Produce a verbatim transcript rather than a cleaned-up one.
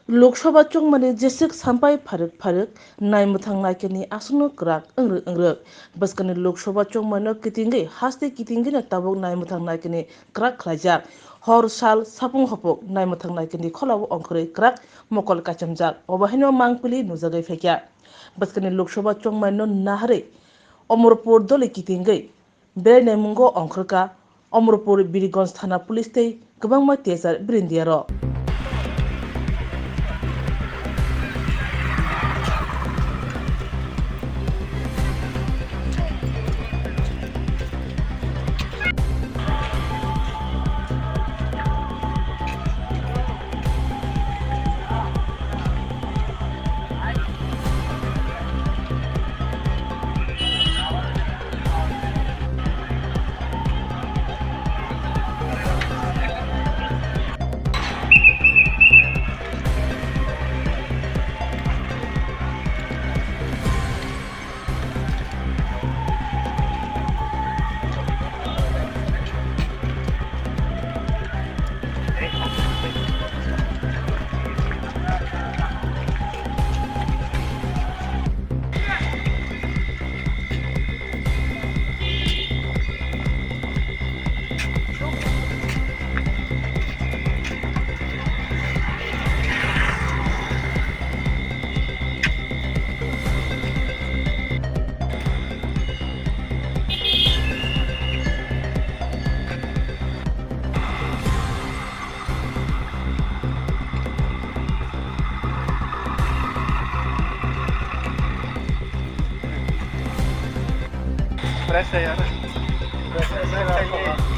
Lok Sabha chongmani jeswk sampai pharwk pharwk naimwthang naikani aswkno kwrak wngrwk wngrwk. Bwskangni Lok Sabha chongmaino kitingwi haste kitingwino tabuk naimwthang naikani kwrak khlaijak. Hor sal sapung hopuk naimwthang naikani kholao ongkhorwi kwrak mokol kachamjak. Obo haino mangpili nujagwi phaikha. Bwskangni Lok Sabha chongmaino naharwi Omorpur doli kitingwi berainai mungo ongkhorkha Omorpur Birigonj thana police tei kwbangma T S R birindiarok. Fresh है यार। Fresh है, fresh चाहिए।